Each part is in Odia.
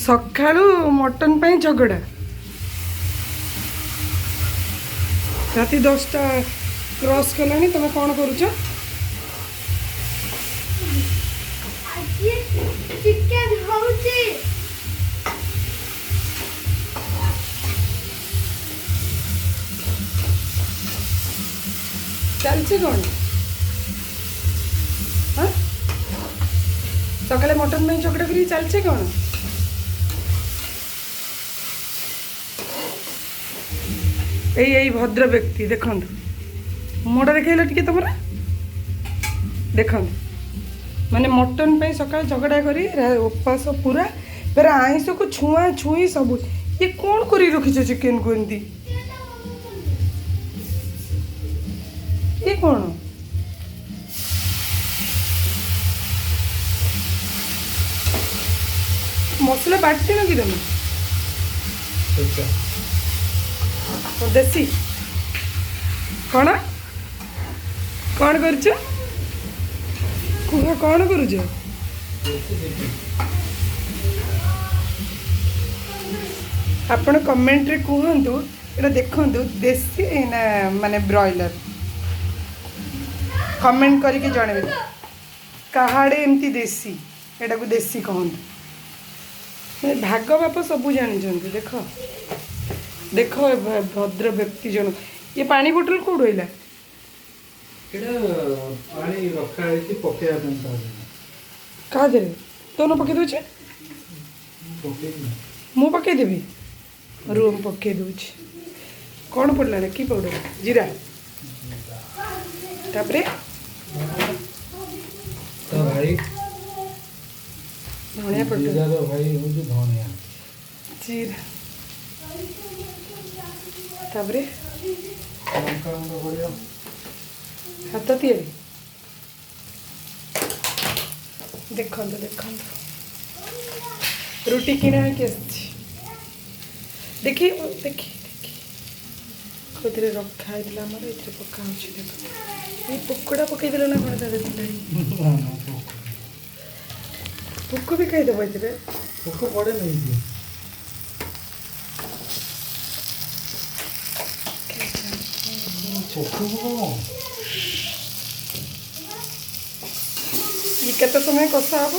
ସକାଳୁ ମଟନ୍ ପାଇଁ ଝଗଡ଼ା। ରାତି 10ଟା କ୍ରସ୍ କଲାଣି, ତମେ କ'ଣ କରୁଛ? ଆଜି ଚିକେନ ହଉଛି। ଚାଲିଛି କ'ଣ? ହଁ, ସକାଳେ ମଟନ୍ ପାଇଁ ଝଗଡ଼ା କରିକି ଚାଲିଛି କ'ଣ? ଏଇ ଏଇ ଭଦ୍ର ବ୍ୟକ୍ତି ଦେଖନ୍ତୁ, ମୁହଁଟା ଦେଖେଇଲ ଟିକେ ତମର। ଦେଖନ୍ତୁ, ମାନେ ମଟନ୍ ପାଇଁ ସକାଳେ ଝଗଡ଼ା କରି ଉପାସ ପୁରା, ଫେର ଆଇଁଷକୁ ଛୁଆଁ ଛୁଇଁ ସବୁ। ଇଏ କ'ଣ କରି ରଖିଛ ଚିକେନକୁ ଏମିତି? ଇଏ କ'ଣ? ମସଲା ବାଟିନ କି ତମେ? ଦେଶୀ କ'ଣ କ'ଣ କରୁଛ କୁହ, କ'ଣ କରୁଛ? ଆପଣ କମେଣ୍ଟରେ କୁହନ୍ତୁ। ଏଇଟା ଦେଖନ୍ତୁ, ଦେଶୀ ନା ମାନେ ବ୍ରଏଲର? କମେଣ୍ଟ କରିକି ଜଣେଇବେ। କାହାଡ଼େ ଏମିତି ଦେଶୀ, ଏଟାକୁ ଦେଶୀ କହନ୍ତି। ମାନେ ଭାଗ ମାପ ସବୁ ଜାଣିଛନ୍ତି। ଦେଖ ଦେଖ, ଏ ଭଦ୍ର ବ୍ୟକ୍ତି ଜଣ। ଇଏ ପାଣି ବୋଟଲ କୋଉଠୁ ରହିଲା? ଏଇଟା ପାଣି ରଖା ହେଇଛି ପକେଇବା ପାଇଁ ତା ଦେହରେ। କାହା ଦେହରେ? ତୋ ନ ପକେଇ ଦେଉଛି? ପକେଇନି। ମୁଁ ପକେଇଦେବି, ରୁମ୍ ପକେଇ ଦେଉଛି। କ'ଣ ପଡ଼ିଲାଣି? କି ପାଉଡ଼ର? ଜିରା, ତାପରେ ତା ଭାଇ ଧଣିଆ ପତ୍ର। ଜିରାର ଭାଇ ହେଉଛି ଧଣିଆ। ଜିରା, ତାପରେ ଲଙ୍କା ଗୁଣ୍ଡ ପଡ଼ିବ। ହାତ ତିଆରି। ଦେଖନ୍ତୁ ଦେଖନ୍ତୁ, ରୁଟି କିଣା ହେଇକି ଆସିଛି। ଦେଖି ଦେଖି ଦେଖି, କୋଉଥିରେ ରଖା ହେଇଥିଲା ଆମର? ଏଥିରେ ପକା ହେଉଛି। ଦେଖ, ଏଇ ପୋକଟା ପକେଇଦେଲ ନା କ'ଣ ତା ଦେହରେ ଥିଲା? ନା ନା, ପୋକ ପୋକ ବି ଖାଇଦେବ ଏଥିରେ। ପୋକ ପଡ଼େ ନେଇଛି। ପୋକକୁ କ'ଣ? ଇଏ କେତେ ସମୟ କଷା ହବ?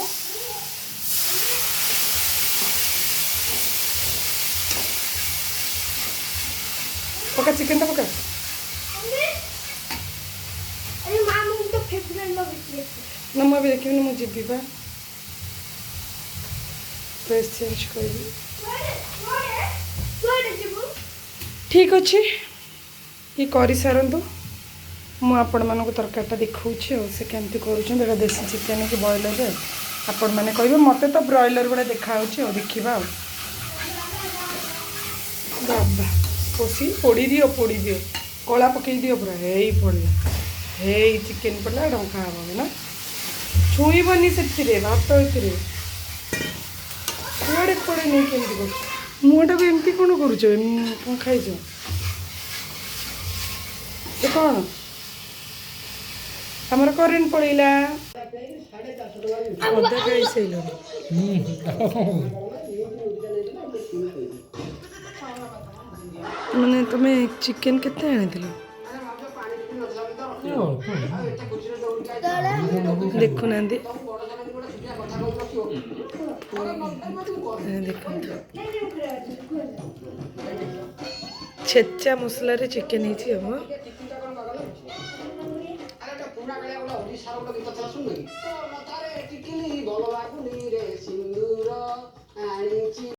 ପକା, ଚିକେନଟା ପକା। ଆରେ ମା, ମୁଁ ତ ଫେଭରେଟ୍ ଲଗେଇଛି। ନା, ମୁଁ ଏବେ ଦେଖିବିନି, ମୁଁ ଯିବି ବା, ଡ୍ରେସ୍ ଚେଞ୍ଜ କରିବି। କୁଆଡ଼େ କୁଆଡ଼େ ଯିବୁ? ଠିକ୍ ଅଛି, ଇଏ କରିସାରନ୍ତୁ, ମୁଁ ଆପଣମାନଙ୍କୁ ତରକାରୀଟା ଦେଖାଉଛି ଆଉ ସେ କେମିତି କରୁଛନ୍ତି। ଏଇଟା ଦେଶୀ ଚିକେନ୍ କି ବ୍ରଏଲର୍ ଆପଣମାନେ କହିବେ। ମୋତେ ତ ବ୍ରଏଲର୍ ଭଳିଆ ଦେଖାହେଉଛି ଆଉ ଦେଖିବା। ଆଉ ବାବା ପୋଷି, ପୋଡ଼ି ଦିଅ, ପୋଡ଼ି ଦିଅ, କଳା ପକେଇ ଦିଅ ପୁରା। ହେଇ ପଡ଼ିଲା, ହେଇ ଚିକେନ୍ ପଡ଼ିଲା, ଢଙ୍କା ହବ ନା। ଛୁଇଁବନି ସେଥିରେ ଭାତ, ଏଥିରେ କୁଆଡ଼େ କୁଆଡ଼େ ନେଇକି ଏମିତି କରୁଛ? ମୁହଁଟାକୁ ଏମିତି କ'ଣ କରୁଛ? କ'ଣ ଖାଇଛ? ଏ କ'ଣ? ଆମର କରେଣ୍ଟ ପଳେଇଲା। ଅଧା ଖାଇସାରିଲଣି। ମାନେ ତମେ ଚିକେନ୍ କେତେ ଆଣିଥିଲ? ଅଳ୍ପ। ଦେଖୁନାହାନ୍ତି, ଦେଖନ୍ତୁ, ଛେଚା ମସଲାରେ ଚିକେନ୍ ହେଇଛି। ଆଉ